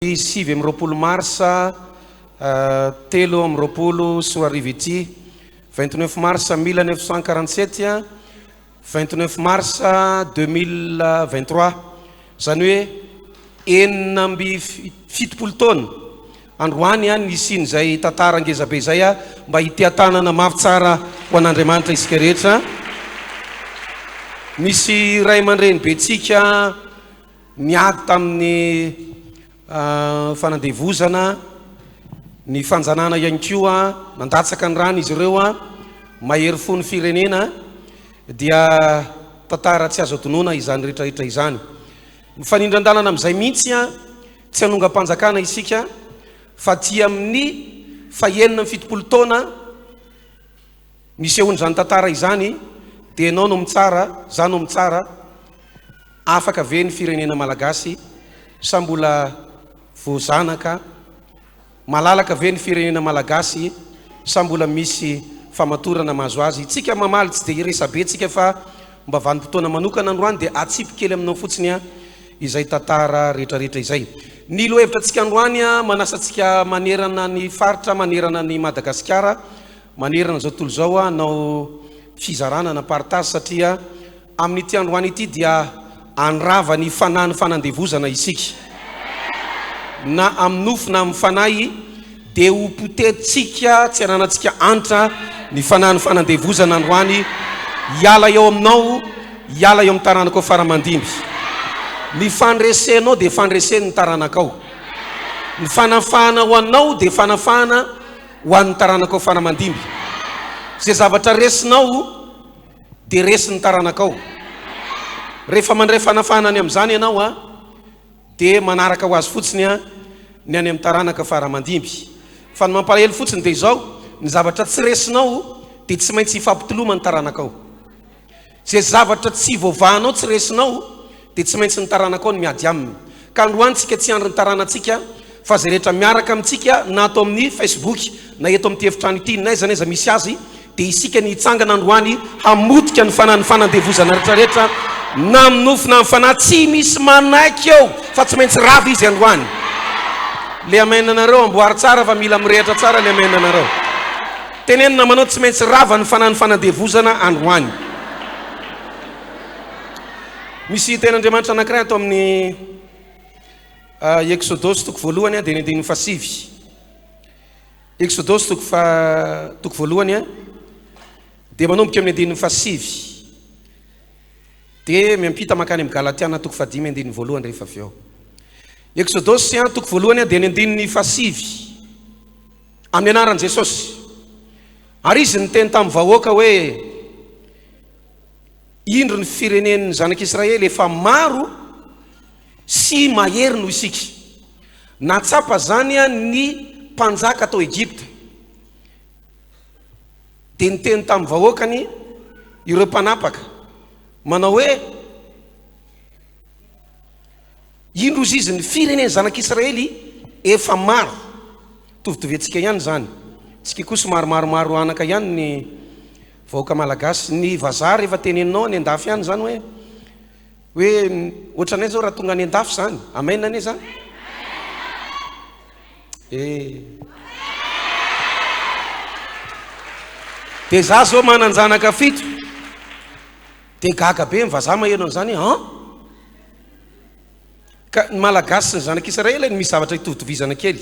29 marsa 2023 ity, 29 mars 1947, 29 mars 2023, izany hoe 76 taona androany nisian'izay tantara ngezabe izay, mba hiteha-tanana mafy tsara ho an'Andriamanitra isika rehetra. Misy ray aman-dreny be tsika Niady tamin'ny fanandevozana, ny fanjanahana ihany koa, nandatsaka ny rany izy ireo, mahery fo ny firenena, dia tantara tsy azo adinoina izany rehetrarehetra izany. Mifanindran-dalana amin'izay mihitsy, tsy hanongam-panjakana isika fa aty amin'ny fahenina amby 70 taona nisehoan'izany tantara izany dia ianao no mitsara, za no mitsara, Afaka ve ny firenena malagasy sa mbola voazanaka? Malalaka ve ny firenena malagasy sa mbola misy famatorana mahazo azy? Tsika mamaly tsy dia hiresabe tsika fa mba vanim-potoana manokana androany dia atsipy kely aminao fotsiny a izay tantara rehetrarehetra izay. Ny lohahevitra tsika androany a manasa antsika manerana ny faritra manerana ny Madagasikara manerana izao tontolo izao a hanao fizarana na partage satria Amin'ity androany ity dia handrava ny fanahin'ny fanandevozana isika. Na amin'ny nofo na amin'ny fanahy dia ho potetintsika tsy ananantsika antra ny fanahin'ny fanandevozana androany hiala eo aminao, hiala eo amin'ny taranakao fara aman-dimby. Ny fandresenao dia fandresen'ny taranakao. Ny fanafahana ho anao dia fanafahana ho an'ny taranakao fara aman-dimby. Izay zavatra resinao dia resy ny taranakao. Rehefa mandray fanafahana any amin'izany ianao a, dia manaraka ho azy fotsiny a, ny any amin'ny taranaka fara aman-dimby. Fa ny mampalahelo fotsiny dia izao, ny zavatra tsy resinao dia tsy maintsy hifampitoloma ny taranakao. Izay zavatra tsy voavahanao tsy resinao dia tsy maintsy ny taranakao no miady aminy. Ka androany tsika tsy hiandry ny taranantsika fa izay rehetra miaraka amintsika na ato amin'ny Facebook na eto amin'ity efitrano ity n'aiza n'aiza misy azy dia isika ny hitsangana androany hamotika ny fanahin'ny fanandevozana rehetrarehetra na amin'ny nofo na amin'ny fanahy tsy misy manaiky eo fa tsy maintsy rava izy androany. Le amen anareo amboary tsara fa mila mirehatra tsara le amen anareo. Teneno namanao tsy maintsy rava ny fanahin'ny fanandevozana androany. Misy tenin'Andriamanitra anankiray ato amin'ny Eksodosy toko voalohany dia ny andininy fahasivy. Eksodosy toko fa toko voalohany dia manomboka amin'ny andininy fahasivy dia miampita mankany amin'ny Galatiana toko fahadimy andininy voalohany rehefa avy eo. Eksodosy toko voalohany dia ny andininy fahasivy amin'ny anaran'i Jesosy. Ary izy niteny tamin'ny vahoaka hoe Indro ny firenen'ny zanak'Israely efa maro sy mahery noho isika. Nahatsapa izany ny mpanjaka tao Egypta. Dia niteny tamin'ny vahoakany ireo mpanapaka, manao hoe, Indro hozy izy, ny firenen'ny zanak'Israely efa maro. Mitovitovy antsika ihany izany. Tsika koa somary maromaro anaka ihany ny vahoaka malagasy. Ny vazaha rehefa teneninao any an-dafy any izany hoe hoe ohatranay izao raha tonga any an-dafy izany. Amen anie izany. Eh. Dia za zao manan-janaka fito. Dia gaga be ny vazaha maheno an'izany hoe an? Ka ny Malagasy sy ny zanak'Israely no misy zavatra itovitovizana kely.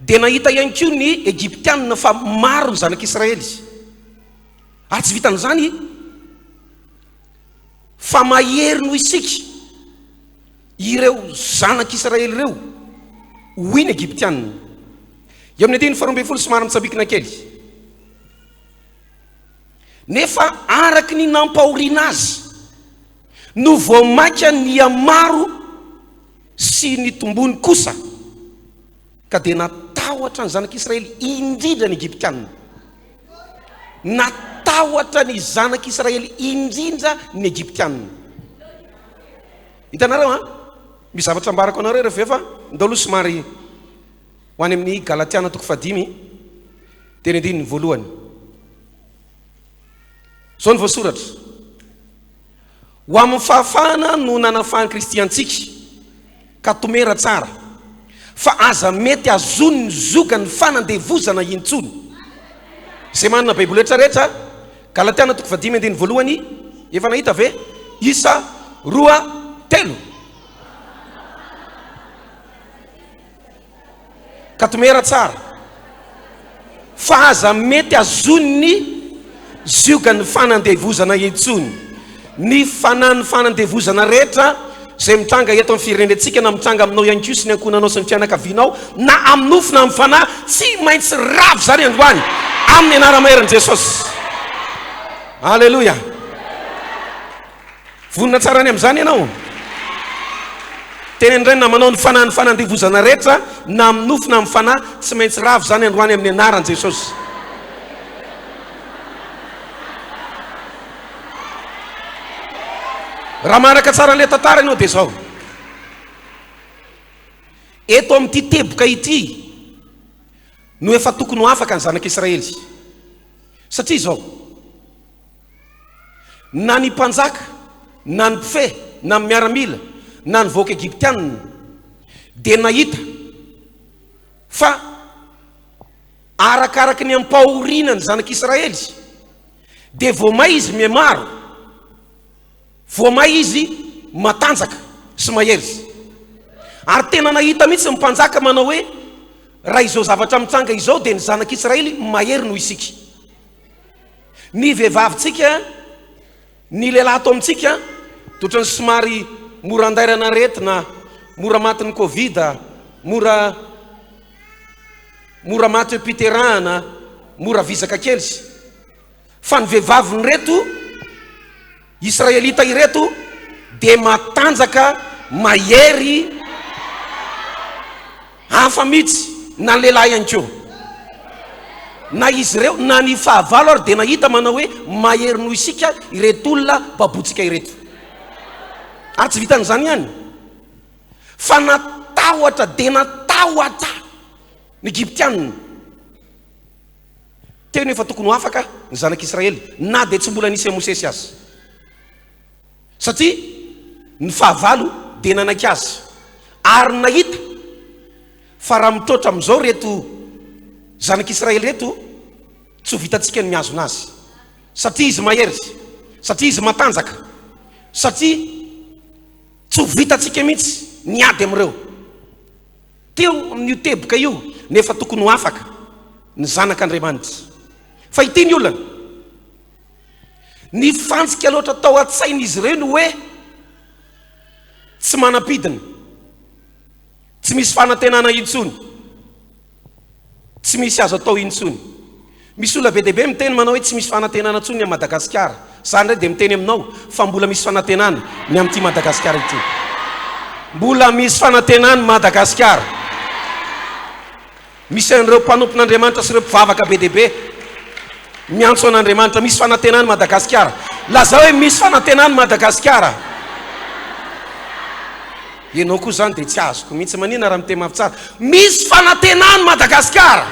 Dia nahita ihany koa ny Egyptianina fa maro ny zanak'Israely. Ary tsy vitan'izany fa mahery noho isika ireo zanak'Israely ireo, hoy ny Egyptianina. Eo amin'ny andininy faharoa ambin'ny folo somary mitsambikina kely. Nefa araka ny nampahoriana azy no vao mainka nihamaro sy nitombony kosa, ka dia natahotra ny zanak'Israely indrindra ny Egyptiana. Natahotra ny zanak'Israely indrindra ny Egyptiana. Hitanareo an? Misy zavatra ambarako anareo rehefa avy eo fa ndao aloha somary ho any amin'ny Galatiana toko fahadimy teny andininy voalohany. Izao no voasoratra, Ho amin'ny fahafahana no nanafahan'i Kristy antsika. Ka tomera tsara fa aza mety azony ny zogan'ny fanandevozana intsony. Izay manana baiboly rehetra rehetra, Galatiana toko fahadimy andininy voalohany, efa nahita ve? Isa roa telo. Ka tomera tsara fa aza mety azon'ny ziogan'ny fanandevozana intsony. Ny fanan'ny fanandevozana rehetra izay mitranga eto amin'ny firenentsika na mitranga aminao ihany koa sy ny ankohonanao sy ny fianakavianao na amin'ny nofo na amin'ny fanahy, tsy maintsy rava izany androany amin'ny anara-maherin'i Jesosy. Aleloia. Vonona tsara ny amin'izany ianao? Teny indray na manao ny fanahy ny fanandevozana rehetra na amin'ny nofo na amin'ny fanahy, tsy maintsy rava izany androany amin'ny anaran'i Jesosy. Raha manaraka tsara an'ilay tantara ianao dia izao. Eto amin'ity teboka ity no efa tokony ho afaka ny zanak'Israely. Satria izao, Na ny mpanjaka, na ny mpifehy, na ny miaramila, na ny vahoaka egyptianina dia nahita fa arakaraky ny ampahoriana ny zanak'Israely dia vao may izy mihamaro, vao may izy matanjaka sy mahery. Ary tena nahita mihitsy ny mpanjaka manao hoe, raha izao zavatra mitranga izao dia ny zanak'Israely mahery noho isika. Ny vehivavintsika, ny lehilahy ato amintsika dia ohatran'ny somary mora andairana aretina, mora matin'ny covid, mora mora maty eo am-piterahana, mora vizaka kely. Fa ny vehivavin'ireto Israelita ireto dia matanjaka, mahery, hafa mihitsy, na ny lehilahy ihany koa. Na izy ireo na ny fahavalo ary dia nahita manao hoe mahery noho isika ireto olona babontsika ireto. Ary tsy vitan'izany ihany fa natahotra dia natahotra ny Egyptianina. Teo no efa tokony ho afaka ny zanak'Israely na dia tsy mbola nisy an'i Mosesy aza. Satria ny fahavalo dia nanaiky azy ary nahita fa raha mitroatra amin'izao ireto zanak'Israely ireto, tsy ho vitantsika ny mihazona azy. Satria izy mahery, satria izy matanjaka, satria tsy ho vitantsika mihitsy ny ady amin'ireo. Teo amin'io teboka io no efa tokony ho afaka ny zanak'Andriamanitra. Fa ity ny olana, nifantsika loatra tao an-tsain'izy ireo ny hoe tsy manam-pidiny, tsy misy fanantenana intsony. Tsy misy azo atao intsony. Misy olona be dia be miteny manao hoe tsy misy fanantenana intsony ny amin'i Madagasikara. Za indray dia miteny aminao fa mbola misy fanantenana ny amin'ity Madagasikara ity. Mbola misy fanantenana Madagasikara. Misy an'ireo mpanompon'Andriamanitra sy ireo mpivavaka be dia be miantso an'Andriamanitra. Misy fanantenana Madagasikara. Lazao hoe misy fanantenana Madagasikara. Ianao koa zany dia tsy azoko mihitsy, manina raha miteny mafy tsara? Misy fanantenana Madagasikara!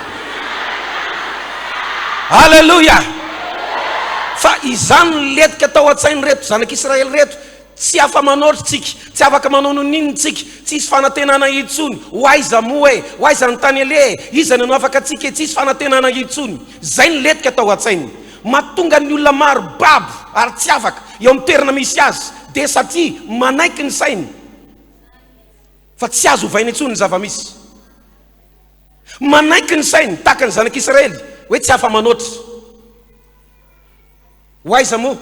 Aleloia! Fa izany no letika tao an-tsain'ireto zanak'Israely ireto, tsy afa-manoatra tsika, tsy afaka manao n'inon'inona tsika, tsisy fanantenana intsony, ho aiza moa e, ho aiza ny tany aleha e, iza no hanafaka antsika e, tsisy fanantenana intsony. Izay no letika tao an-tsainy. Mahatonga ny olona maro babo ary tsy afaka eo amin'ny toerana misy azy dia satria manaiky ny sainy fa tsy azo ovaina intsony ny zava-misy. Manaiky ny sainy tahaka ny zanak'Israely hoe tsy afa-manoatra. Ho aiza moa?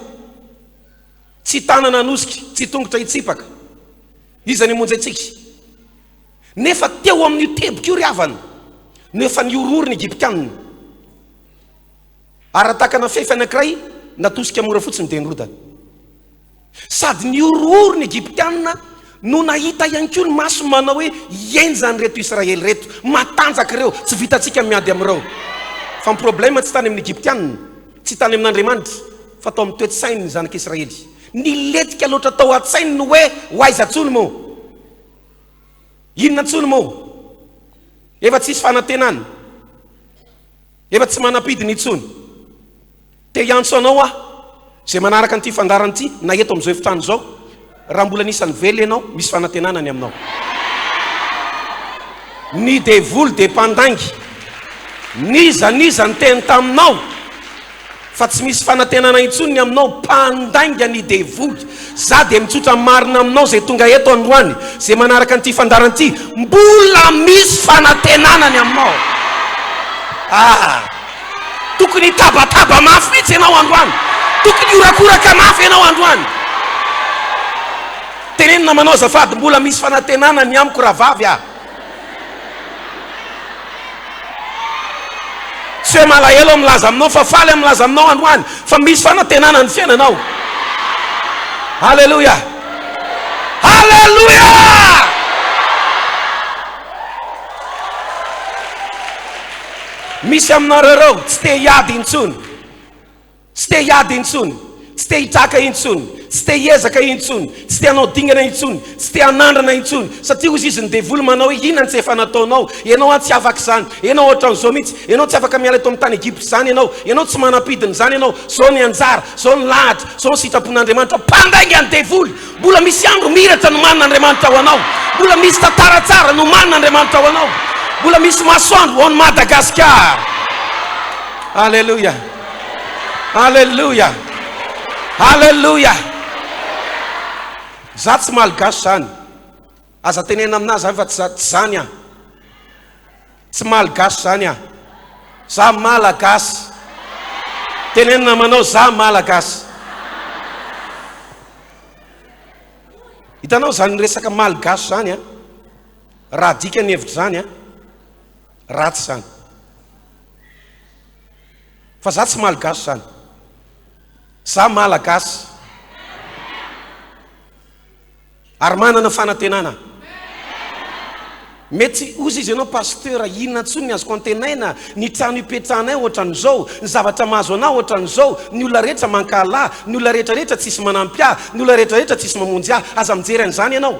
Tsy tanana hanosika, tsy tongotra hitsipaka. Iza ny hamonjy antsika? Nefa teo amin'io teboka io ry havana no efa nihorohoro ny Egyptianina. Ary raha takana fefy anankiray natosika mora fotsiny dia nirodana. Sady nihorohoro ny Egyptiana no nahita ihany koa ny masony manao hoe henjana ireto Israely ireto, matanjaka ireo, tsy vitantsika ny miady amin'ireo. Fa ny problème tsy tany amin'ny Egyptiana, tsy tany amin'Andriamanitra, fa tao amin'ny toe-tsain'ny zanak'Israely. Nilentika loatra tao an-tsainy ny hoe ho aiza intsony moa? Inona intsony moa? Efa tsisy fanantenana. Efa tsy manam-pidiny intsony. Te hiantso anao aho, izay manaraka an'ity fandaharana ity, na eto amin'izao efitrano izao, raha mbola anisan'ny velona ianao, misy fanantenana ny aminao. Ny devoly dia mpandainga. N'iza n'iza niteny taminao fa tsy misy fanantenana intsony ny aminao, mpandainga ny devoly. Za dia mitsotra marina aminao izay tonga eto androany, izay manaraka an'ity fandaharana ity, mbola misy fanantenana ny aminao. Ah! Tokony hitabataba mafy mihitsy ianao androany. Tokony hiorakoraka mafy ianao androany. Teneno namanao azafady, mbola misy fanantenana ny amiko rahavavy ah. Tsy hoe malahelo aho milaza aminao fa faly aho milaza aminao androany fa misy fanantenana ny fiainanao. Alléluia. Alléluia! Misy aminareo ireo tsy te hiady intsony. Tsy te hiady intsony, tsy te hitraka intsony, tsy te hiezaka intsony, tsy te hanao dingana intsony, tsy te hanandrana intsony, satria hozy izy ny devoly manao hoe inona no tsy efa nataonao, ianao an tsy afaka izany, ianao ohatran'izao mihitsy, ianao tsy afaka miala eto amin'ny tany Egypta izany ianao, ianao tsy manam-pidiny izany ianao, izao ny anjara, izao ny lahatra, izao ny sitrapon'Andriamanitra, mpandainga ny devoly! Mbola misy andro mihiratra nomanin'Andriamanitra ho anao. Mbola misy tantara tsara nomanin'Andriamanitra ho anao. Mbola misy masoandro ho an'i Madagasikara. Alléluia. Alléluia. Alléluia. Za tsy malgache zany. Aza tenena aminah zany fa tsy zany aho. Tsy malgache zany aho. Za malagasy. Teneno namanao za malagasy. Hitanao zany resaka malgache zany a, raha adika ny hevitra zany a, ratsy zany. Fa za tsy malgache zany. Za malagasy. Ary manana fanantenana. Mety hozy izy ianao pasteur inona intsony ny azoko antenaina, ny trano ipetrahanay ohatran'izao, ny zavatra mahazo anah ohatran'izao, ny olona rehetra mankahala ahy, ny olona rehetra rehetra tsisy manampy ahy, ny olona rehetra rehetra tsisy mamonjy ahy, aza mijery an'izany ianao.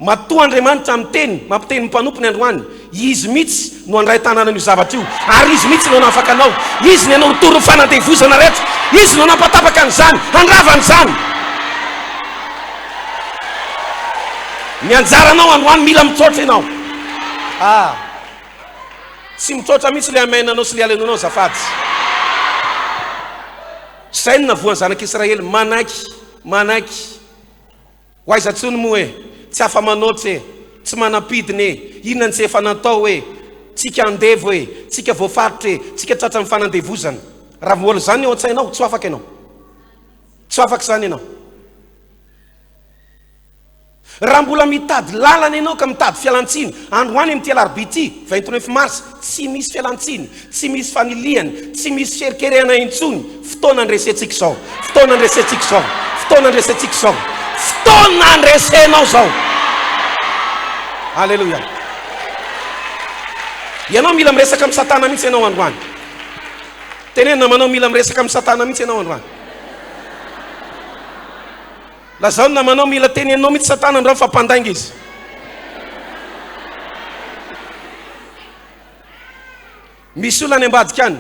Matoa Andriamanitra miteny, mampiteny ny mpanompony androany, Izy mihitsy no handray tanana an'io zavatra io, ary Izy mihitsy no hanafaka anao. Izy ny hanorotoro ny fanandevozana rehetra. Izy no hanampatapaka an'izany, handrava an'izany. Ny anjaranao androany mila mitroatra ianao. Ah. Tsy mitroatra mihitsy le amen anao sy le aleloanao azafady. Zay no navoan'ny zanak'Israely, manaiky, manaiky. Ho aiza tsony moa e! Tsy afa-manoatra e! Tsy manam-pidiny e! Inona no tsy efa natao e! Tsika andevo e! Tsika voafaritra e! Tsika tratran'ny fanandevozana. Raha mbola izany ny ao an-tsainao, tsy ho afaka ianao. Tsy ho afaka izany ianao. Raha mbola mitady lalana ianao ka mitady fialan-tsiny, androany amin'ity alarobia ity, 29 mars, tsy misy fialan-tsiny. Tsy misy fanilihana, tsy misy fierikerehana intsony, fotoana andresentsika izao, fotoana andresentsika izao, fotoana andresentsika izao, fotoana andresenao izao. Aleloia. Ianao mila miresaka amin'i Satana mihitsy ianao androany. Teneno namanao mila miresaka amin'i Satana mihitsy ianao androany. Lazao ny namanao mila teneninao mihitsy Satana androany fa mpandainga izy. Misy olona any ambadika any.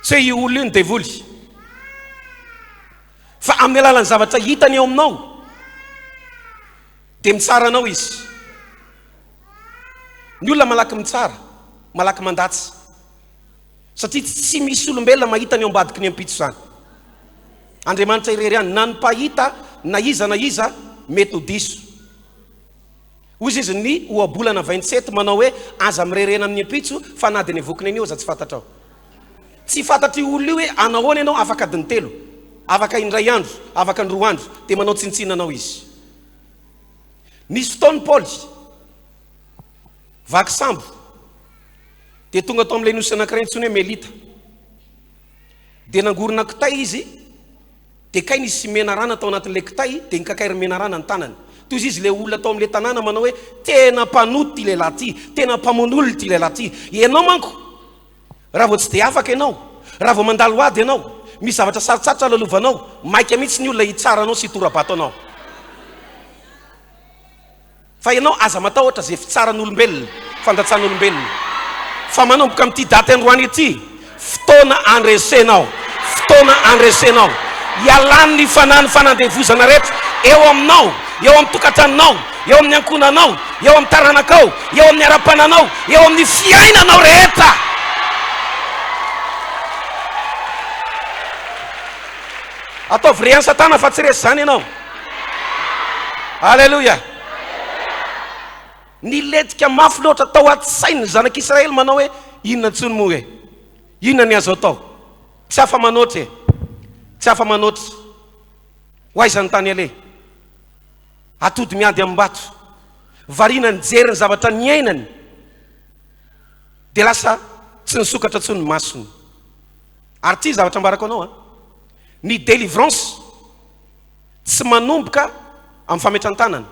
Tsy hoe io olona io ny devoly. Fa amin'ny alalan'ny zavatra hitany eo aminao dia mitsara anao izy. Ny olona malaky mitsara, malaky mandatsa. Satria tsy misy olombelona mahita ny ao ambadiky ny ampitso izany. Andriamanitra irery ihany, na ny mpahita na iza na iza mety ho diso. Hoy izy ny ohabolana 27 manao hoe aza mirerena amin'ny ampitso fa na dia ny vokiny anio aza tsy fantatrao. Tsy fantatr'io olona io hoe anahoana ianao afaka adiny telo, afaka indray andro, afaka ny roa andro, dia manao tsinontsinona anao izy. Nisy fotoana Paoly, vaky sambo, dia tonga tao amin'ilay nosy anankiray antsoina hoe Melita. Dia nangorona kitay izy. Dia kay nisy menarana tao anatin'ilay kitay, dia nikakairin'ny menarana ny tanany. Toy izy ilay olona tao amin'ilay tanàna manao hoe, Tena mpanota ity lehilahy ity, tena mpamono olona ity lehilahy ity. Ianao manko, raha vao tsy dia afaka ianao, raha vao mandalo ady ianao, misy zavatra sarotsarotra lalovanao, maika mihitsy ny olona hitsara anao sy hitora-bato anao. Fa ianao aza matahotra ze fitsaran'olombelona, fandatsan'olombelona. Fa manomboka amin'ity daty androany ity, fotoana andresenao, fotoana andresenao, ialan'ny fanahy ny fanandevozana rehetra eo aminao. Eo amin'ny tokantranonao, eo amin'ny ankohonanao, eo amin'ny taranakao, eo amin'ny ara-pananao, eo amin'ny fiainanao rehetra. Ataovy rehan'i Satana fa tsy resy izany ianao. Aleloia. Nilentika mafy loatra tao an-tsain'ny zanak'Israely manao hoe inona intsony moa e? Inona ny azo atao? Tsy afa-manoatra e! Tsy afa-manoatra. Ho aiza ny tany aleha? Atody miady amim-bato. Variana nijery ny zavatra niainany dia lasa tsy nisokatra intsony ny masony. Ary ity zavatra ambarako anao an, ny délivrance tsy manomboka amin'ny fametran-tanana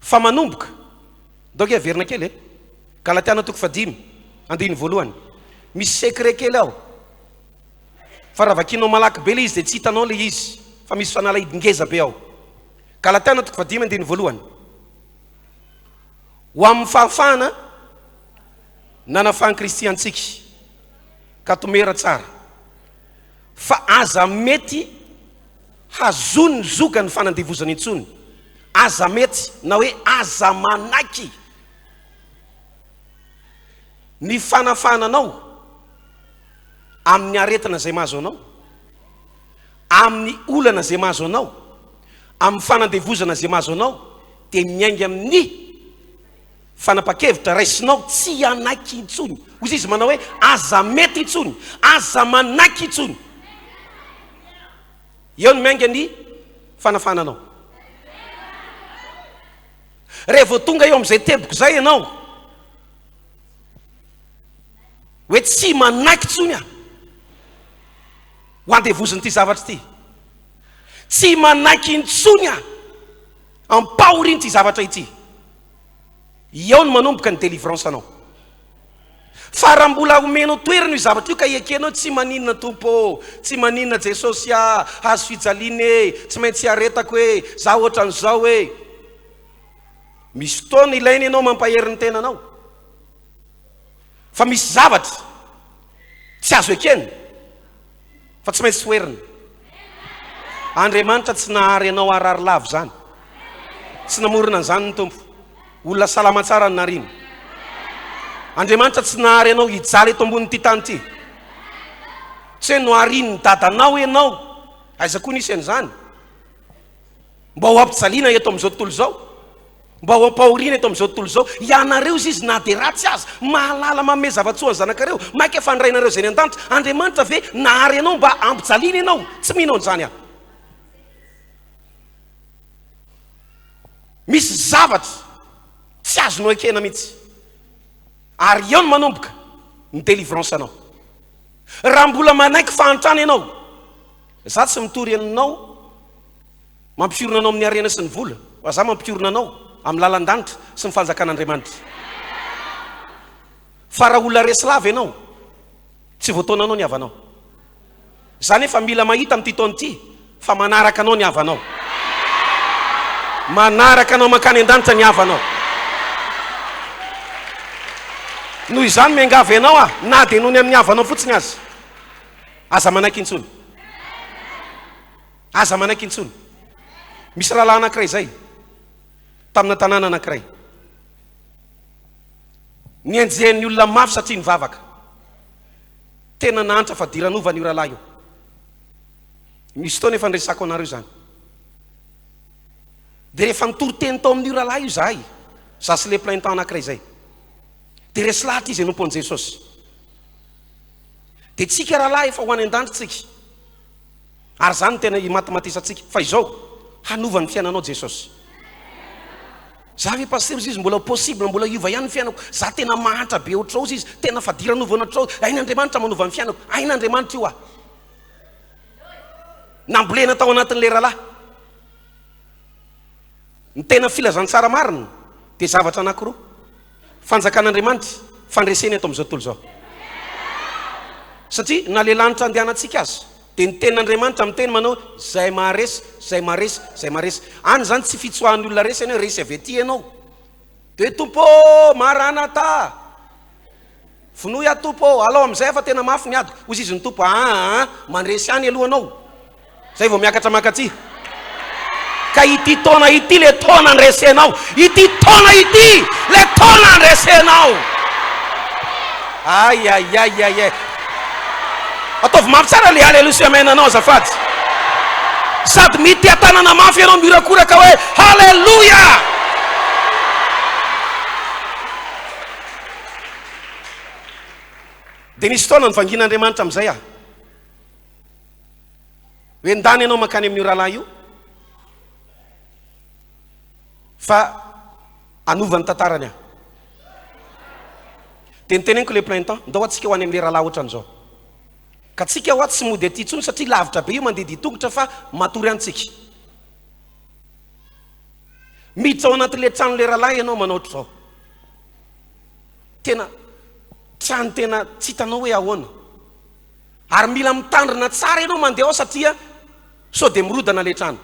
fa manomboka, ndao ange averina kely e, Galatiana toko fahadimy andininy voalohany, misy secret kely ao fa raha vakianao malaky be le izy dia tsy hitanao le izy fa misy fanalahidy ngeza be ao. Galatiana toko fahadimy andininy voalohany, ho amin'ny fahafahana nanafahan'i Kristy antsika, ka tomera tsara fa aza mety hazoan'ny zogan'ny fanandevozana intsony, aza mety na hoe aza manaiky ny fanafahana anao amin'ny aretina izay mahazo anao, amin'ny olana izay mahazo anao, amin'ny fanandevozana izay mahazo anao, dia miainga amin'ny fanapa-kevitra raisinao tsy hanaiky intsony. Hoy izy manao hoe aza mety intsony, aza manaiky intsony. Eo no miainga ny fanafahana anao. Rehefa vao tonga eo amin'izay teboka izay ianao, hoe tsy manaiky intsony aho ho andevozin'ity zavatra ity, tsy manaiky intsony aho ampahorian'ity zavatra ity, eo no manomboka ny délivrance anao. Fa raha mbola omenao toerana io zavatra io ka ekenao tsy maninona Tompo ô, tsy maninona Jesosy ah, hazo fijaliana e, tsy maintsy iaretako e, za ohatran'izao e. Misy fotoana ilaina ianao mampahery ny tenanao. Fa misy zavatra tsy azo ekena fa tsy maintsy toherina. Andriamanitra tsy nahary anao harary lava izany. Tsy namorona an'izany ny Tompo. Olona salama tsara no nariany. Andriamanitra tsy nahary anao hijaly eto ambonin'ity tany ity. Tsy hoe noharian'ny dadanao ianao. Aiza koa nisy an'izany? Mba ho ampijaliana eto amin'izao tontolo izao. Mba ho ampahoriana eto amin'izao tontolo izao. Ianareo izy izy na dia ratsy aza, mahalala manome zava-tsoa ny zanakareo, mainka fa ny Rainareo izay any an-danitra. Andriamanitra ve nahary anao mba hampijaliana ianao? Tsy mino an'izany aho. Misy zavatra tsy azonao ekena mihitsy. Ary eo no manomboka ny délivrance anao. Raha mbola manaiky fahantrana ianao, za tsy mitory anao mampiorina anao amin'ny harena sy ny vola, fa za mampiorina anao amin'ny lalan-danitra sy ny fanjakan'Andriamanitra. Fa raha olona resy lava ianao, tsy voataona anao ny havanao. Za nefa mila mahita amin'ity taona ity fa manaraka anao ny havanao. Manaraka anao mankany an-danitra ny havanao. Noho izany miangavy anao aho na dia noho ny amin'ny havanao fotsiny aza. Aza manaiky intsony. Aza manaiky intsony. Misy rahalahy anankiray izay tamina tanàna anankiray. Nienjehin'ny olona mafy satria nivavaka. Tena nahantra fadiranovana io rahalahy io. Misy fotoana efa niresako anareo izany. Dia rehefa nitory teny tao amin'io rahalahy io izahay, za sy le plein temps anankiray izay, dia resy lahatra izy hanompo an'i Jesosy. Dia tsika rahalahy efa ho any an-danitra tsika. Ary izany no tena imatimatesantsika. Fa izao, hanova ny fiainanao Jesosy. Za ve pasitera ozy izy mbola possible mbola hiova ihany ny fiainako, za tena mahantra be ohatr'izao ozy izy, tena fadiranovana ohatr'izao, hain'Andriamanitra manova ny fiainako, hain'Andriamanitra io ah. Nambolena tao anatin'ilay rahalahy. Ny tena filazantsara marina dia zavatra anankiroa. Fanjakan'Andriamanitra, fandresena eto amin'izao tontolo izao. Satria na le lanitra andehanantsika aza dia ny tenin'Andriamanitra miteny manao hoe izay maharesy, izay maharesy, izay maharesy. Any izany tsy fitsoahan'ny olona resy ianao, resy avy aty ianao. Dia hoe Tompo ô, Maranatha! Vonoy aho Tompo ô, alao amin'izay aho fa tena mafy ny adiko. Hoy izy ny Tompo, aa, mandresy any aloha anao, zay vao miakatra mankaty. Ka ity taona ity le taona andresenao. Ity taona ity le taona andresenao. Ay ay ay ay ay. Ataovy mafy tsara le aleloia sy amen anao azafady. Sady miteha-tanana mafy ianao mihorakoraka hoe haleloia. Dia nisy fotoana nivangian'Andriamanitra amin'izay aho. Hoe ndana ianao mankany amin'io rahalahy io fa hanova ny tantarany aho. Dia niteneniko ilay plein temps, ndao antsika ho any amin'ilay rahalahy ohatran'izao. Ka tsika hoa tsy mody aty intsony satria lavitra be io mandeha dia tongotra fa matory any tsika. Miditra ao anatin'ilay tranon'ilay rahalahy ianao manao ohatr'izao. Tena trano tena tsy hitanao hoe ahoana. Ary mila mitandrina tsara ianao mandeha ao satria sao dia mirodana ilay trano.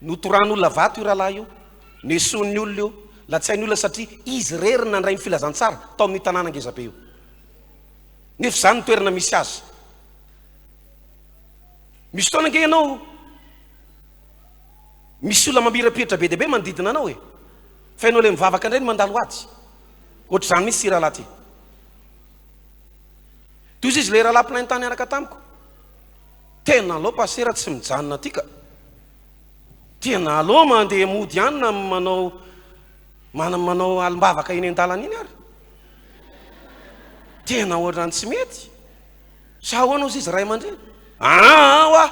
Notorahan'olona vato io rahalahy io, nesoin'ny olona io, latsain'ny olona satria izy irery no nandray ny filazantsara tao amin'io tanàna ngezabe io. Nefa izany no toerana misy azy. Misy fotoana ange ianao misy olona mamirapiratra be dia be manodidina anao e. Fa ianao ilay mivavaka indray no mandalo ady. Ohatr'izany mihitsy ity rahalahy ity. Toy izy ilay rahalahy plein tany niaraka tamiko. Tena aleo pasera tsy mijanona aty ka. Tena aleo mandeha mody any na manao manao alim-bavaka eny an-dalana iny ary. Tena ohatran'ny tsy mety. Sa ahoana ozy izy ray aman-dreny? Aa hoa,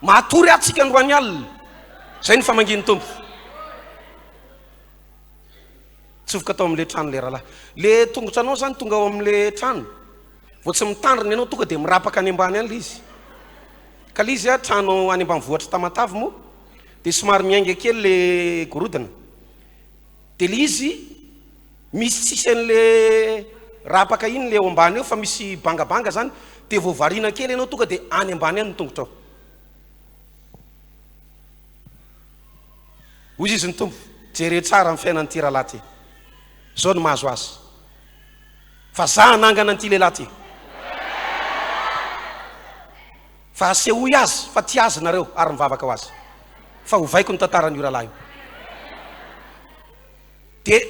matory aho tsika androany alina. Zay ny famangian'ny Tompo. Tsofoka tao amin'ilay trano ilay rahalahy. Le tongotra anao zany tonga ao amin'ilay trano. Vao tsy mitandrina ianao tonga dia mirapaka any ambany any ilay izy. Ka ilay izy a, trano any ambanivohitr'i Tamatave moa, dia somary miainga kely le gorodona. Dia ilay izy misy tsisy an'le rapaka iny le ao ambany eo fa misy bangabanga zany, dia vao variana kely ianao tonga dia any ambany any ny tongotrao. Hoy izy ny Tompo, jereo tsara ny fiainan'ity rahalahy ity. Izao no mahazo azy. Fa za hanangana an'ity lehilahy ity. Fa asehoy azy fa tia azy nareo ary mivavaka ho azy. Fa hovaiko ny tantaran'io rahalahy io. Dia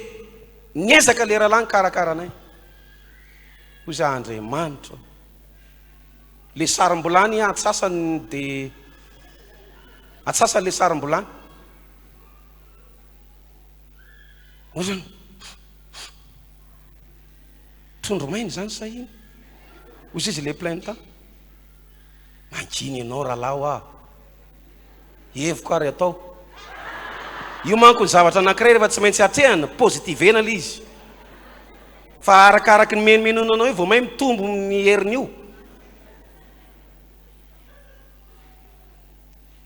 niezaka ilay rahalahy nikarakara anay. Hoy za, Andriamanitra ô. Le sarim-bolany antsasany dia antsasany le sarim-bolany. Hoy zany, trondro maina izany sa ino? Hoy izy le plein temps. Mangina ianao rahalahy hoa. Heviko ary atao. Io manko ny zavatra anankiray rehefa tsy maintsy atrehana, positivena le izy. Fa arakaraky ny menomenonanao io vao may mitombo ny herin'io.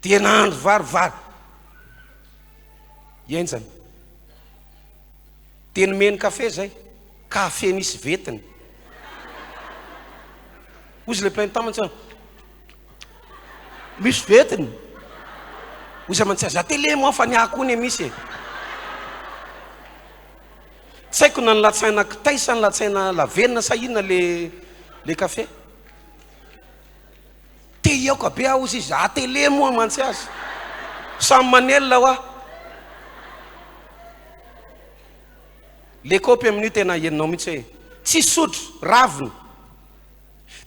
Dia nahandro vary, vary. Henjana. Dia nomeny kafe zay. Kafe nisy vetiny. Hozy le plein temps mantsy. Misy vetiny. Hozy aman-tsy aza télé moa fa ny ahy koa ne misy e. Tsy haiko na nilatsaina kitay sa nilatsaina lavenona sa inona le le kafe. Te hiaoka be aho hozy izy, atele moa mantsy azy. Samy manelina hoa. Le kaopy amin'io tena henonao mihitsy hoe tsisy sotro, ravina.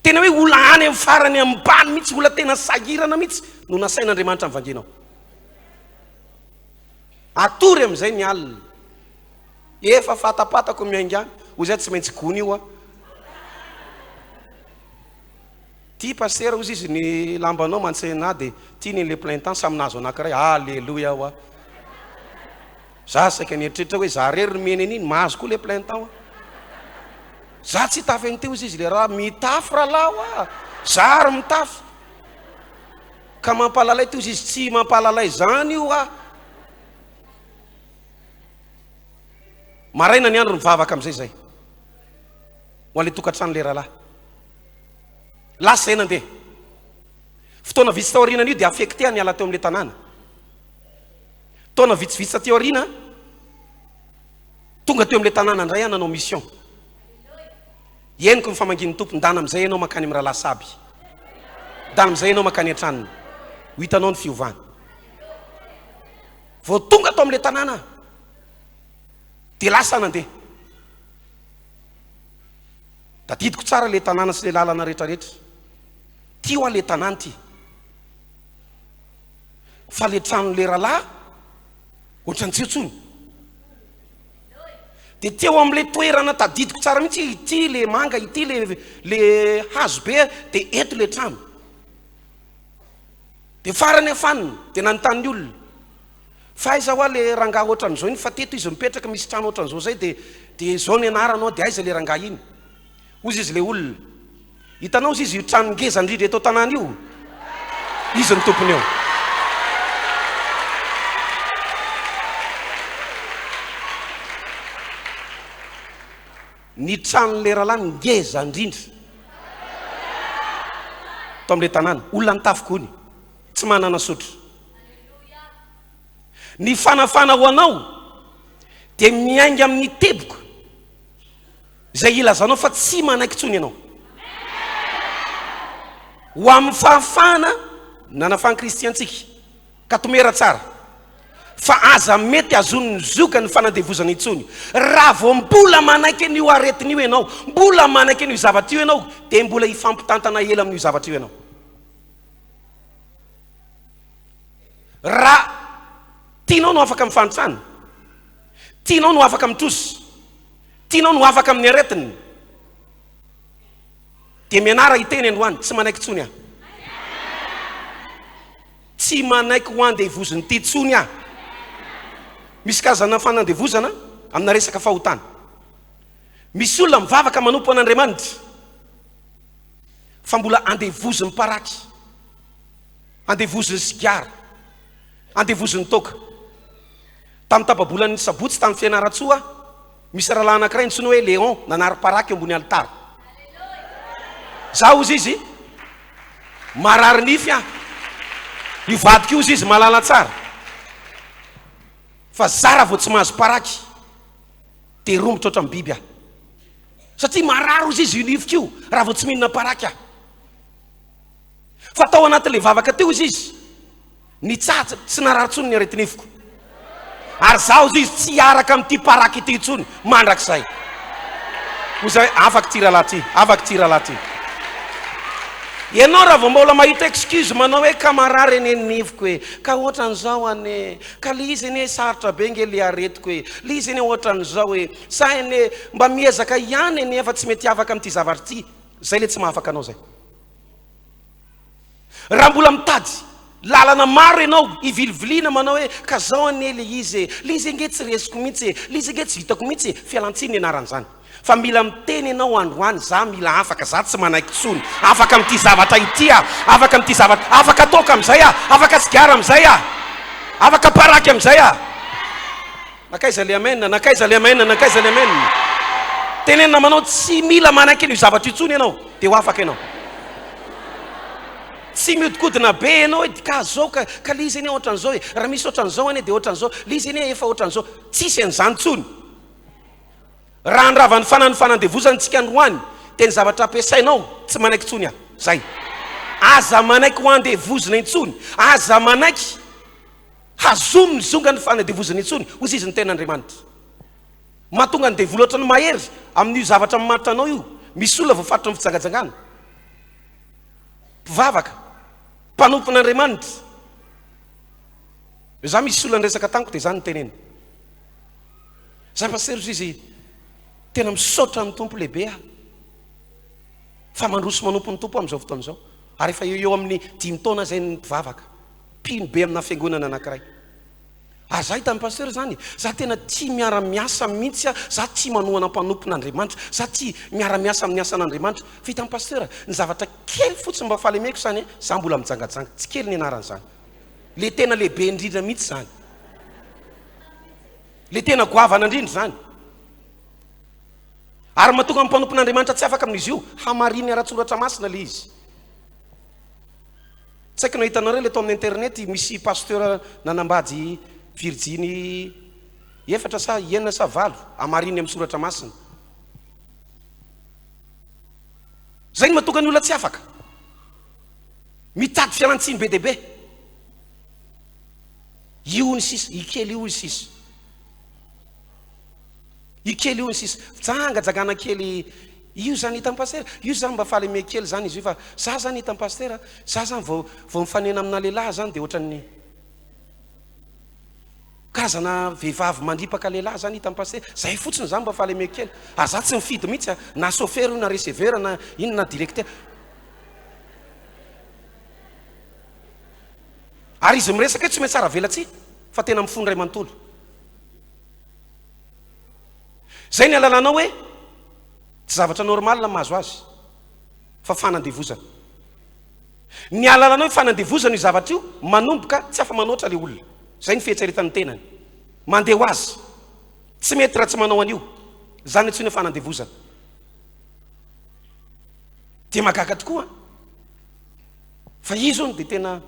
Tena hoe olona any amin'ny farany ambany mihitsy, olona tena sahirana mihitsy no nasain'Andriamanitra nivangenao. Atory amin'izay ny alina. Efa fatapatako miainga any. Hoy izy tsy maintsy gony io aho. Ty pasitera hozy izy ny lambanao mantsena de ty ny le plein temps samy nahazo anakiray aleloia hoa. Za saika nieritreritra hoe za rery no miheno an'iny mahazo koa le plein temps hoa. Za tsy hitafy an'ity hozy izy le raha mitafy rahalahy hoa. Za ary mitafy. Ka mampahalalay ty hozy izy tsy mampahalalay zany io hoa. Maraina ny andro nivavaka amizay zay. Ho an'le tokantrano le rahalahy. Lasa izay nandeha. Fotoana vitsy taorianan'io dia affecté aho niala teo amin'ilay tanàna. Taona vitsivitsy taty aoriana, tonga teo amin'ilay tanàna indray aho nanao mission. Henoko ny famangian'ny Tompo, ndana amin'izay ianao mankany amin'ny rahalahy Saby. Ndana amin'izay ianao mankany an-tranony. Ho hitanao ny fiovana. Vao tonga tao amin'ilay tanàna aho, dia lasa nandeha. Tadidiko tsara ilay tanàna sy ilay lalana rehetrarehetra. Ty hoa ilay tanàna ity. Fa ilay tranon'ilay rahalahy ohatran'ny tsy eo intsony. Dia teo amin'ilay toerana tadidiko tsara mihitsy, ity ilay manga, ity ilay ilay hazo be, dia eto ilay trano. Dia farany afanina, dia nanontany ny olona, fa aiza hoa le rangahy ohatran'izao iny, fa teto izy mipetraka, misy trano ohatran'izao zay, dia dia izao ny anarany hoa, dia aiza le rangahy iny? Hozy izy le olona, hitanao hozy izy io trano ngeza indrindra eto an-tanàna io? Izy no tompony eo. Ny tranon'ilay rahalahy ngeza indrindra tao amin'ilay tanàna. Olona nitafy gony, tsy manana sotro. Ny fanafana ho anao dia miainga amin'ny teboka izay ilazanao fa tsy manaiky intsony ianao. Ho amin'ny fahafahana nanafahan'i Kristy antsika. Ka tomera tsara fa aza mety azonin'ny zioga ny fanandevozana intsony. Raha vao mbola manaiky an'io aretina io ianao, mbola manaiky an'io zavatra io ianao, dia mbola hifampitantana ela amin'io zavatra io ianao. Raha tianao no afaka amin'ny fahantrana, tianao no afaka amin'ny trosa, tianao no afaka amin'ny aretina, dia mianara hiteny androany, tsy manaiky intsony aho. Tsy manaiky ho andevozin'ity intsony aho. Misy karazana fanandevozana amina resaka fahotana. Misy olona mivavaka manompo an'Andriamanitra fa mbola andevozin'ny paraky, andevozin'ny sigara, andevozin'ny toaka. Tamin'ny tapa-bolan'ny sabotsy tany Fianarantsoa, Misy rahalahy anankiray antsoina hoe Léon nanary paraky eo ambony alitara. Za hozy izy marary nify aho. Io vadiko io hozy izy mahalala tsara fa za raha vao tsy mahazo paraky dia romotra ohatran'ny biby aho. Satria marary hozy izy io nifiko io raha vao tsy mihinana paraky aho. Fa tao anatin'ilay vavaka teo hozy izy Nitsahatra, tsy narary intsony ny areti-nifiko. Ary zaho hozy izy tsy hiaraka amin'ity paraky ity intsony mandrakizay. Hoy izaho hoe, afaka ity rahalahy ity, afaka ity rahalahy ity. Ianao raha vao mbola mahita excuse manao hoe ka marary anie ny nifiko e, ka ohatran'izao anie, ka le izy anie sarotra be nge le aretiko e, le izy anie ohatran'izao e, za anie mba miezaka ihany anie fa tsy mety afaka amin'ity zavatra ity, zay le tsy mahafaka anao zay. Raha mbola mitady lalana maro ianao hiviliviliana manao hoe ka zao anie le izy e, le izy ange tsy resiko mihitsy e, le izy ange tsy vitako mihitsy e, fialantsiny ny anaran'izany. Fa mila miteny ianao androany, za mila afaka, za tsy manaiky tsony, afaka amin'ity zavatra ity aho, afaka amin'ity zavatra, afaka toaka amin'izay aho, afaka sigara amin'izay aho, afaka paraky amin'izay aho. Nankaiza le amen, nankaiza le amen, nankaiza le amen. Teneno namanao tsy mila manaiky an'io zavatra io intsony ianao dia ho afaka ianao. Tsy miodikodina be ianao hoe ka zao ka ka le izy anie ohatran'izao e, raha misy ohatran'izao anie dia ohatran'izao, le izy anie efa ohatran'izao. Tsisy an'izany intsony. Raha handrava ny fanan'ny fanandevozana antsika androany dia ny zavatra ampiasainao tsy manaiky intsony aho. Zay. Aza manaiky ho andevozina intsony. Aza manaiky. Hazomy ny zonga ny fanadevozana intsony, hoy izy ny tenin'Andriamanitra. Mahatonga ny devoly ohatran'ny mahery amin'io zavatra mamaritra anao io. Misy olona voafaritry ny fijangajangana, mpivavaka, mpanompon'Andriamanitra. Izaho misy olona niresaka tamiko dia izany no teneniny. Za pasitera hoy izy, tena misaotra ny Tompo lehibe aho fa mandroso manompo ny Tompo amin'izao fotoana izao. Ary efa eo eo amin'ny dimy taona izay ny mpivavaka. Mpino be amina fiangonana anakiray. Ary za hitan'i Pasteur zany e, za tena tia miara miasa mihitsy aho, za tia manohana mpanompon'Andriamanitra, za tia miara miasa amin'ny asan'Andriamanitra, fa hitan'i Pasteur, ny zavatra kely fotsiny mba fahalemeko zany e, za mbola mijangajanga, tsy kely ny anaran'izany, le tena lehibe indrindra mihitsy zany, le tena goavana indrindra zany. Ary mahatonga ny mpanompon'Andriamanitra tsy afaka amin'izy io, hamariny ara-tsoratra masina le izy. Tsy haiko na hitanareo ilay tao amin'ny internet misy pasteur nanambady virjiny efatra sa enina sa valo hamariny amin'ny soratra masina. Zay no mahatonga ny olona tsy afaka. Mitady fialantsiny be dia be. Io ny sisa, io kely io sisa. Io kely io ny sisa. Fijangajangana kely io zany hitan'i pasitera, io zany mba fahalemea kely zany izy io fa za zany hitan'i pasitera, za zany vao vao mifanena amina lehilahy zany dia ohatran'ny karazana vehivavy mandripaka lehilahy zany hitan'i pasitera, zay fotsiny zany mba fahalemea kely. Ary za tsy mifidy mihitsy a, na chauffeur io na receveur na inona na directeur. Ary izy miresaka io tsy mihatsara velatsihy fa tena amin'ny fony iray manontolo. Izay ny alalanao hoe tsy zavatra normal ny mahazo azy fa fanandevozana. Ny alalanao hoe fanandevozana io zavatra io manomboka tsy afa-manoatra ilay olona. Izay ny fieritreretan'ny tenany. Mandeha ho azy. Tsy mety raha tsy manao an'io. Izany antsoina hoe fanandevozana. Dia mahagaga tokoa an! Fa izy hono dia tena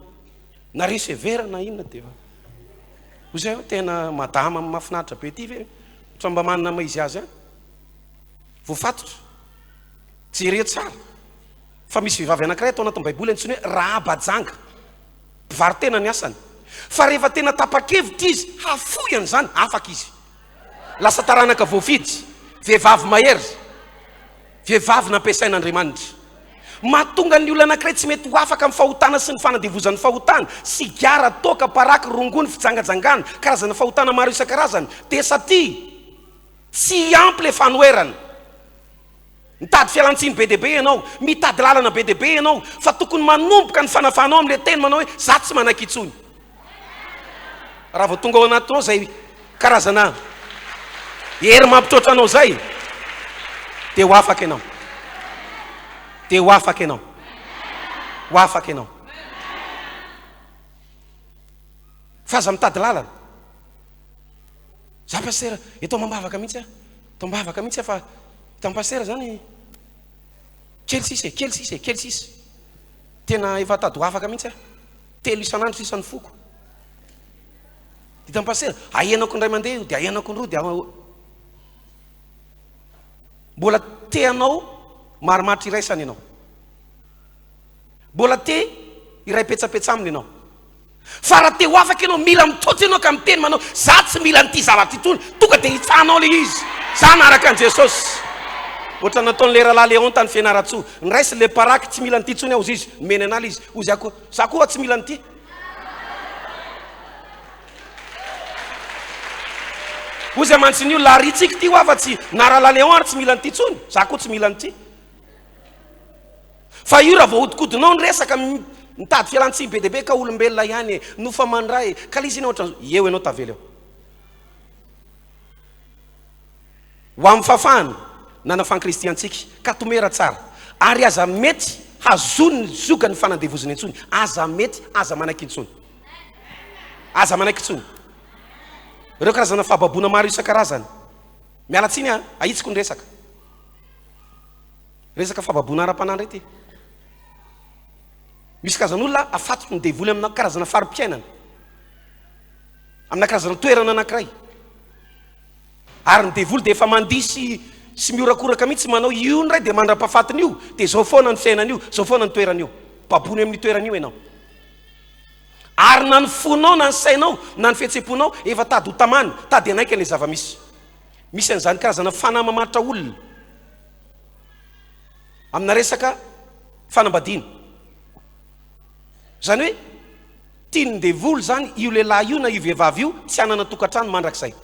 na receveur na inona dia hoy zay hoe tena madama mahafinaritra be ity ve ohatran'ny mba manana maha izy azy ihany. Voafatotra. Jereo tsara fa misy vehivavy anankiray ato anatin'ny baiboly antsoina hoe Rahaba janga. Mpivaro-tena ny asany. Fa rehefa tena tapa-kevitra izy hafoy an'izany, afaka izy. Lasa taranaka voafidy, vehivavy mahery. Vehivavy nampiasain'Andriamanitra. Mahatonga ny olona anankiray tsy mety ho afaka amin'ny fahotana sy ny fanandevozan'ny fahotana, sigara, toaka, paraky, rongony, fijangajangana, karazana fahotana maro isan-karazany, dia satria tsy ampy ilay fanoherana. Mitady fialan-tsiny be dia be ianao, mitady lalana be dia be ianao, fa tokony manomboka ny fanafahanao amin'ilay teny manao hoe, za tsy manaiky intsony. Raha vao tonga ao anatinao izay karazana hery mampitroatra anao izay, dia ho afaka ianao. Dia ho afaka ianao. Ho afaka ianao. Fa aza mitady lalana. Za pasitera, eto amam-bavaka mihitsy aho. Eto am-bavaka mihitsy aho fa hitan'i pasitera zany kely sisa e, kely sisa e, kely sisa. Tena efa tady ho afaka mihitsy aho. Telo isan'andro sisa ny foko. Hitan'i pasitera, ahenako indray mandeha io, dia ahenako indroa, dia mbola te hanao marimaritra iraisana ianao. Mbola te hiray petsapetsa aminy ianao. Fa raha te ho afaka ianao, mila mitoto ianao ka miteny manao, za tsy mila an'ity zavatra itony, tonga dia hitsahanao ilay izy. Za naraka an'i Jesosy. Ohatra nataon'ilay rahalahy Léon tany Fianarantsoa. Niraisiny ilay paraky, tsy mila an'ity intsony aho hozy izy. Nomeny an'ahy ilay izy. Hozy aho koa, za koa tsy mila an'ity. Hozy amantsiny io, larintsika ity hoa fa tsy, na rahalahy Léon ary tsy mila an'ity intsony, za koa tsy mila an'ity. Fa io raha vao ahodikodinao ny resaka, mitady fialantsiny be dia be ka olombelona ihany e, no fa mandray e, ka le izy anie ohatran'izao, eo ianao tavela eo. Ho amin'ny fahafahana nanafan'i Kristy antsika, ka tomera tsara, ary aza mety hazonin'ny ziogan'ny fanandevozana intsony, aza mety, aza manaiky intsony. Aza manaiky intsony. Ireo karazana fahababoana maro isan-karazany. Miala tsiny aho, ahitsiko ny resaka. Resaka fahababoana ara-panahy indray ity. Misy karazan'olona afatotry ny devoly amina karazana fari-piainana, amina karazana toerana anankiray. Ary ny devoly dia efa mandihy sy sy mihorakoraka mihitsy manao io indray dia mandra-pahafatiny io dia zao foana ny fiainana io, zao foana ny toerana io. Baboina amin'io toerana io ianao. Ary na ny fonao na ny sainao na ny fihetseham-ponao efa tady ho tamana, tady hanaiky an'ilay zava-misy. Misy an'izany karazana fanahy mamaritra olona amina resaka fanambadiana. Izany hoe tian'ny devoly izany io lehilahy io na io vehivavy io tsy hanana tokantrano mandrakizay.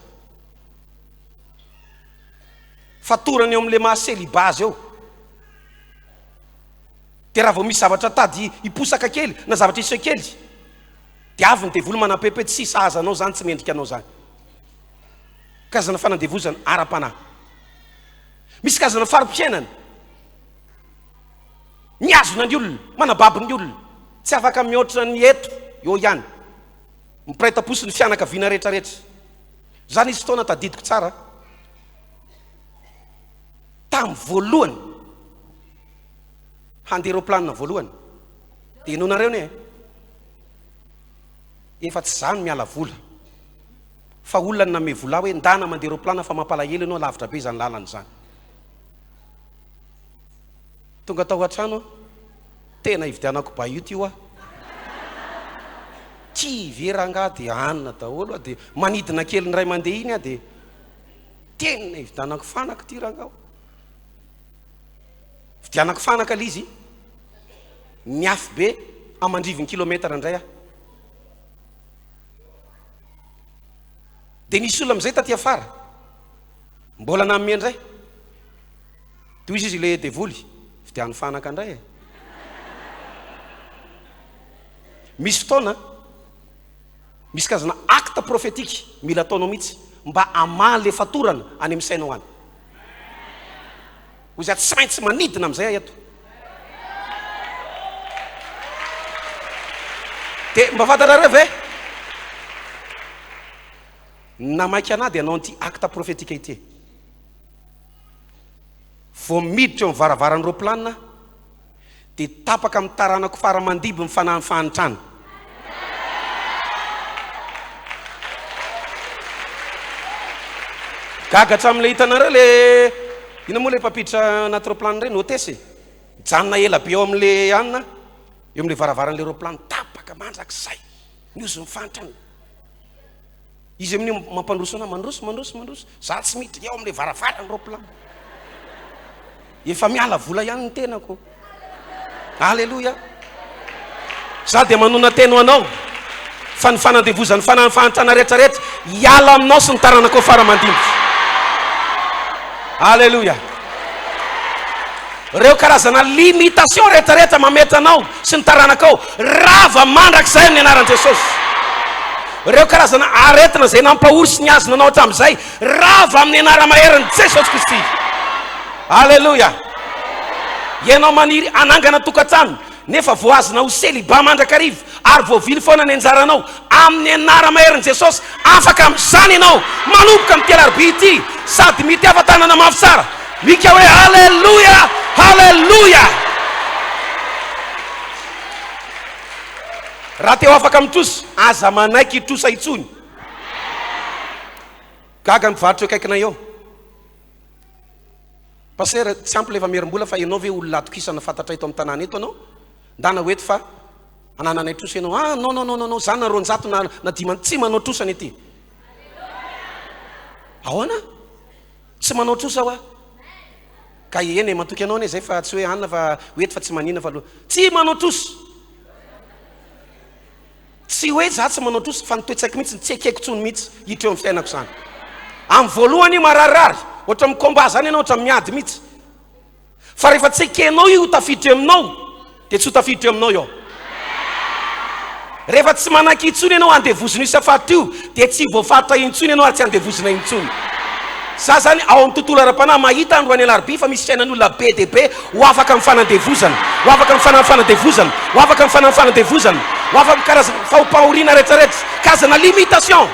Fatorany eo amin'ilay maha célibat azy eo. Dia raha vao misy zavatra tady hiposaka kely na zavatra hiseho kely dia avy ny devoly manampempo hoe tsy sahaza anao izany, tsy mendrika anao izany. Karazana fanandevozana ara-panahy. Misy karazana fari-piainana mihazona ny olona, manababo ny olona. Tsy afaka mihoatra ny eto eo ihany. Mpiray tampo sy ny fianakaviana rehetrarehetra. Za nisy fotoana tadidiko tsara tamin'ny voalohany handeha roplanina voalohany dia henoinareo anie efa tsy za no miala vola fa olona no namehy vola ahy hoe ndana mandeha roplana fa mampalahelo ianao lavitra be izany lalana izany. Tonga tao an-trano aho, tena hividianako bahut io aho. Kivy e rangaha dia anona daholo aho dia manidina kely indray mandeha iny aho dia tena hividianako fanaka ity rangaha. Vidianako fanaka ilay izy, miafy be aman-drivony kilometatra indray aho. Dia nisy olona amin'izay taty afara, mbola nanome indray. Dia hoy izy ilay devoly, vidiano fanaka indray e. Misy fotoana, misy karazana acte prophétique mila ataonao mihitsy mba hamaha le fatorana any amin'ny sainao any. Hoy izy, tsy maintsy manidina amin'izay aho eto. Dia mba fantatrareo ve? Namaika anah dia hanao an'ity acte prophétique ity. Vao miditra eo amin'ny varavaran'ny roplanina aho, dia tapaka amin'ny taranako fara aman-dimby ny fanahin'ny fahantrana. Gaga hatramin'ilay hitanareo le inona moa ilay mpampiditra anaty roplanina ireny, hôtesse e? Mijanona ela be eo amin'ilay anona, eo amin'ilay varavaran'ilay roplanina, tapaka mandrakizay ny ozon'ny fahantrana. Izy amin'io mampandroso anah, mandroso, mandroso, mandroso. Za tsy miditra eo amin'ilay varavaran'ny roplanina. Efa miala vola ihany ny tenako. Aleloia. Za dia manona teny ho anao fa ny fanandevozan'ny fanahin'ny fahantrana rehetra rehetra hiala aminao sy ny taranakao fara aman-dimby. Aleloia. Reo karazana limitation rehetra rehetra mametra anao sy ny taranakao rava mandrakizay amin'ny anaran'i Jesosy. Reo karazana aretina izay nampahory sy nihazona anao hatramin'izay rava amin'ny anara-maherin'i Jesosy Kristy. Aleloia. Ianao maniry hanangana tokantrano nefa voahazona ho celibat mandrakariva ary voavily foana ny anjaranao, amin'ny anara-maherin'i Jesosy, afaka amin'izany ianao manomboka amin'ity alarobia ity, sady mitiava tanana mafy tsara, mika hoe Aleloia! Haleloia! Raha te ho afaka amin'ny trosa, aza manaiky hitrosa intsony. Gaga ny mpivarotra eo akaikinay eo. Pasteur, tsy ampy ilay famerim-bola fa ianao ve olona atokisana fantatray eto amin'ny tanàna eto anao? Ndana ho eto fa anananay trosa ianao. Ah non non non non, za na 200 na na diman tsy manao trosa ny aty. Ahoana? Tsy manao trosa hoa. Ka eny e, matoky anao anie zay fa tsy hoe anona fa ho eto fa tsy manina fa aloha. Tsy manao trosa. Tsy hoe za tsy manao trosa fa ny toe-tsaiko mihitsy ny tsy ekeko intsony mihitsy hiditra eo amin'ny fiainako izany. Amin'ny voalohany io mararirary, ohatra mi-combat zany ianao, ohatra miady mihitsy. Fa rehefa tsy ekenao io ho tafiditra eo aminao dia tsy ho tafiditra eo aminao io. Rehefa tsy manaiky intsony ianao andevozina io safaritra io dia tsy voafaritra intsony ianao ary tsy andevozina intsony. Za zany ao amin'ny tontolo ara-panahy mahita androany alarobia fa misy fiainan'olona be dia be ho afaka amin'ny fanandevozana, ho afaka amin'ny fanahy fanandevozana, ho afaka amin'ny fanahy fanandevozana, ho afaka amin'ny karazana fahopahoriana rehetrarehetra, karazana limitation.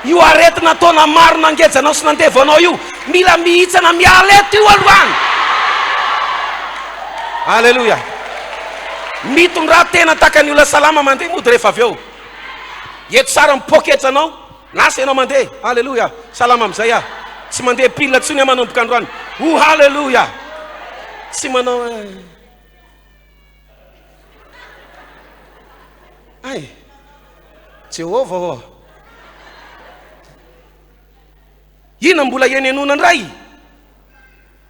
Io aretina taona maro nangeja anao sy nandevo anao io, mila mihitsana miala eto io aloha any. Aleloia. Mitondrà tena tahaka ny olona salama mandeha mody rehefa avy eo. Eto tsara ny poketra anao. Lasa ianao mandeha. Haleloia. Salama amin'izay aho. Tsy mandeha pile intsony aho manomboka androany. Oh, haleloia. Tsy manao eh. Ay. Jehovah ô. Inona mbola henenoana indray?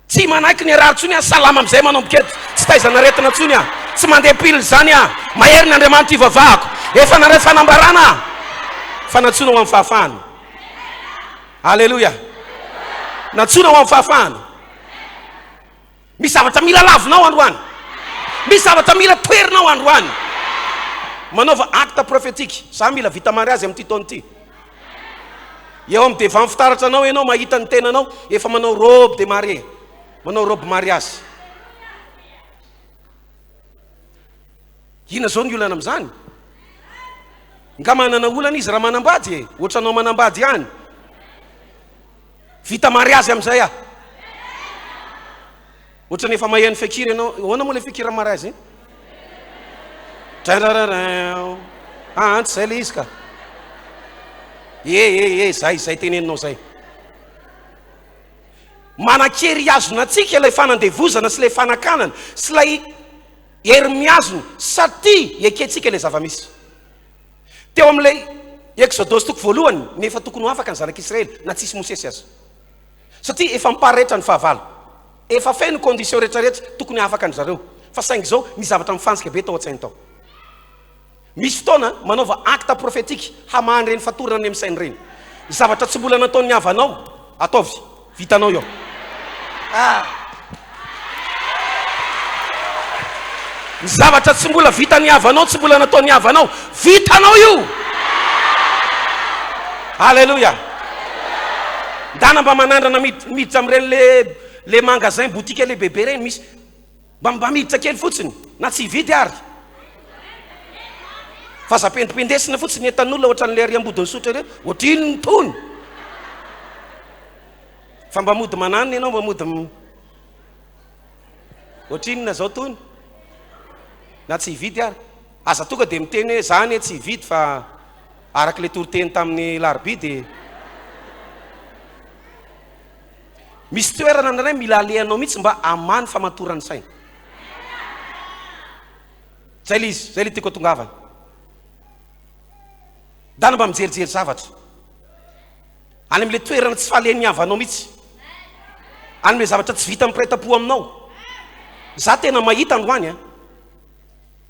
Tsy manaiky ny harary tsony aho, salama amizay manomboka eto, tsy taizana aretina tsony aho, tsy mandeha pile zany aho, mahery ny Andriamanitra ivavahako, efa naray fanambarana aho fa nantsoina ho amin'ny fahafahana. Aleloia! Nantsoina ho amin'ny fahafahana. Misy zavatra mila lavinao androany. Misy zavatra mila toherinao androany. Manaova acte prophétique. Za mila vita mariazy amin'ity taona ity. Eo amin'ny devant fitaratra anao ianao mahita ny tenanao efa manao robe de mariée, manao robe mariage. Inona zao ny olana amin'izany? Nga manana olana izy raha manambady e? Ohatranao manambady ihany. Vita mariazy amin'izay aho. Ohatran'ny efa maheno fikira ianao. Ahoana moa ilay fikira mariazy iny? Draindraindrain. Ah, tsy izay ilay izy ka. E, e, e, zay, zay teneninao zay. Manan-kery hihazona antsika ilay fanandevozana sy ilay fanakanana sy ilay hery mihazona satria ekentsika ilay zava-misy. Teo amin'ilay Eksodosy toko voalohany no efa tokony ho afaka ny zanak'Israely na tsisy Mosesy aza. Satria efa miparetra ny fahavalo. Efa feno ny condition rehetra rehetra tokony hahafaka an-dry zareo. Fa saingy izao misy zavatra mifantsika be tao an-tsainy tao. Misy fotoana manaova acte prophétique hamaha an'ireny fatorana any amin'ny saina ireny. Ny zavatra tsy mbola nataon'ny havanao, ataovy. Vitanao io. Ah! Ny zavatra tsy mbola vitan'ny havanao, tsy mbola nataon'ny havanao, vitanao io. Alléluia. Ndana mba manandrana miditra amin'ireny le le magasin boutique le bebe ireny misy mba mba miditra kely fotsiny na tsy hividy ary. Fa aza pendipendesina fotsiny entan'olona ohatran'ilay ary ambodin'ny sotra ireny, ohatrin'ny tony. Fa mba mody mananona ianao mba mody ohatrinona zao tony na tsy hividy ary. Aza tonga dia miteny hoe za anie tsy hividy fa araka ilay toriteny tamin'ny larobia dia misy toerana indraindray mila alehanao mihitsy mba hamaha ny famatoran'ny saina. Zay ilay izy, zay ilay tiako atongavana. Ndana mba mijerijery zavatra. Any amin'ilay toerana tsy falehan'ny havanao mihitsy. Any amin'ilay zavatra tsy vitan'ny mpiray tampo aminao. Za tena mahita androany an.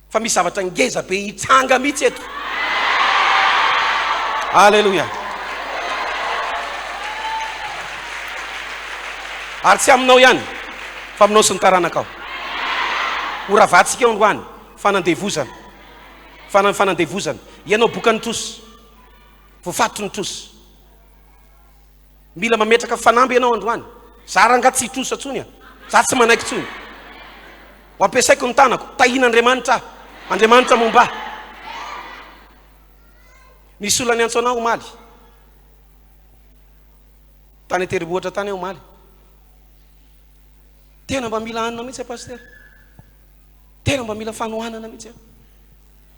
Fa misy zavatra ngeza be hitranga mihitsy eto. Alléluia. Ary tsy aminao ihany, fa aminao sy ny taranakao. Ho ravatsika eo androany, fanandevozana. Fana fanandevozana. Ianao bokan'ny trosa. Voafatotry ny trosa. Mila mametraka fanamby ianao androany. Za rangaha tsy hitrosa tsony a. Za tsy manaiky tsony. Ho ampiasaiko ny tanako. Tahian'Andriamanitra aho. Andriamanitra momba ahy. Nisy olona niantso anah omaly. Tany Anterimbohitra tany aho omaly. Tena mba mila hanina mihitsy aho pasitera. Tena mba mila fanohanana mihitsy aho.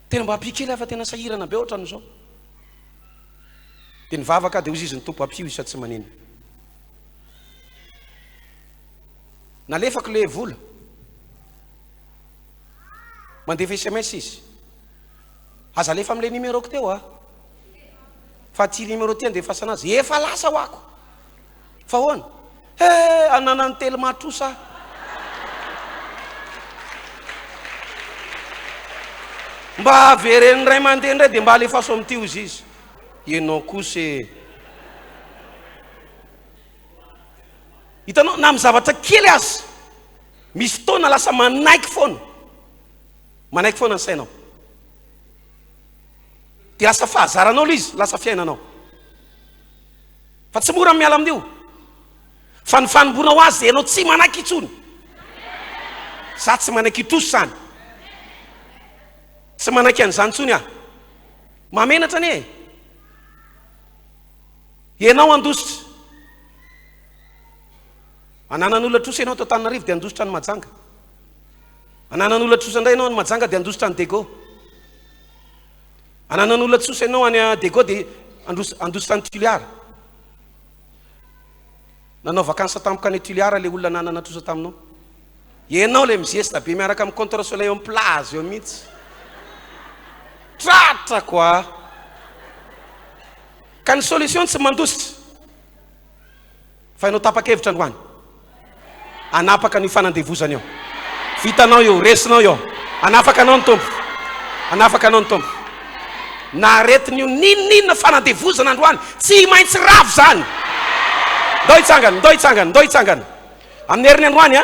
Tena mba ampio kely aho fa tena sahirana be ohatran'izao. Dia nivavaka aho dia hozy izy ny Tompo ampio izy fa tsy manino. Nalefako le vola. Mandefa sms izy. Aza alefa amin'ilay numéro-ko teo ah. Fa ty numéro ty andefasana azy. Efa lasa ho ako. Fa ahoana? He, ananan'ny telma trosa aho. Mba avereno indray mandeha indray dia mba alefaso amin'ity hozy izy. Ianao kosa e. Hitanao, na amin'ny zavatra kely aza, misy fotoana lasa manaiky foana. Manaiky foana ny sainao. Dia lasa fahazaranao ilay izy, lasa fiainanao. Fa tsy mora ny miala amin'io. Fa ny fanomboana ho azy dia ianao tsy manaiky intsony. Za tsy manaiky hitrosa izany. Tsy manaiky an'izany intsony aho. Mahamenatra anie e. Ianao handositra. Ananan'olona trosa ianao ato Antananarivo dia handositra any Mahajanga. Ananan'olona trosa indray ianao any Mahajanga dia handositra any Dego. Ananan'olona tsosa ianao any Diego dia handositra any Tuliara. Nanao vacances tampoka any Tuliara ilay olona nanana trosa taminao. Ianao ilay mizesta be miaraka amin'ny contre soleil eo amin'ny plage eo mihitsy. Tratra quoi. Ka ny solution tsy mandositra. Fa ianao tapa-kevitra androany hanapaka an'io fanandevozana io. Vitanao io, resinao io. Hanafaka anao ny Tompo. Hanafaka anao ny Tompo. Na aretina io n'inon'inona fanandevozana androany, tsy maintsy rava izany. Ndao hitsangana, ndao hitsangana, ndao hitsangana. Amin'ny heriny androany a,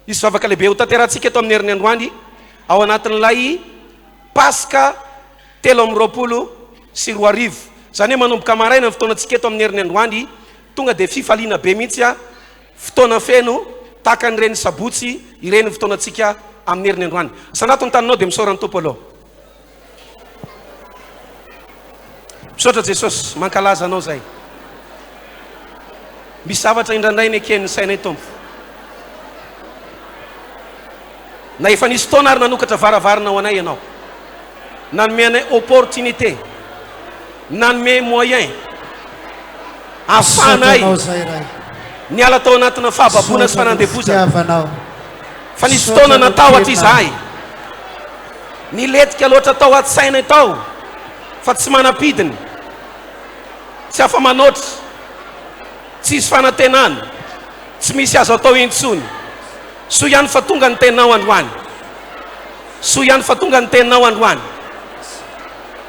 hisy vavaka lehibe hotanterahantsika eto amin'ny heriny androany ao anatin'ilay Paska 2023. Izany hoe manomboka maraina ny fotoanantsika eto amin'ny heriny androany, tonga dia fifaliana be mihitsy a, fotoana feno tahaka an'ireny sabotsy ireny ny fotoanantsika amin'ny heriny androany. Asandrato ny taninao dia misaora ny Tompo aloha. Misaotra Jesosy, mankalaza Anao zay. Misy zavatra indraindray neken'ny sainay Tompo. Na efa nisy fotoana ary nanokatra varavarana ho anay Ianao. Nanome anay opportunité. Nanome moyen. Ahafahanay niala tao anatina fahababoana sy fanandevozana. Fa nisy fotoana natahotra izahay. Nilentika loatra tao an-tsainay tao. Fa tsy manam-pidiny, tsy afa-manoatra, tsisy fanantenana, tsy misy azo atao intsony. Soa ihany fa tonga ny teninao androany. Soa ihany fa tonga ny teninao androany.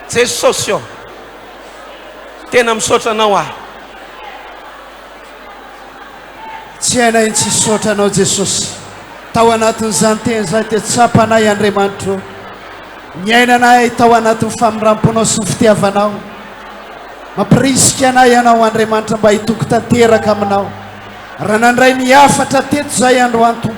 Jesosy ô, tena misaotra anao aho. Tsy hainay ny tsy hisaotra Anao Jesosy. Tao anatin'izany teny izany dia tsapanay Andriamanitra ô, niainanay tao anatin'ny famindramponao sy ny fitiavanao. Mampirisika anay Ianao Andriamanitra mba hitoky tanteraka Aminao. Raha nandray ny hafatra teto izahay androany Tompo.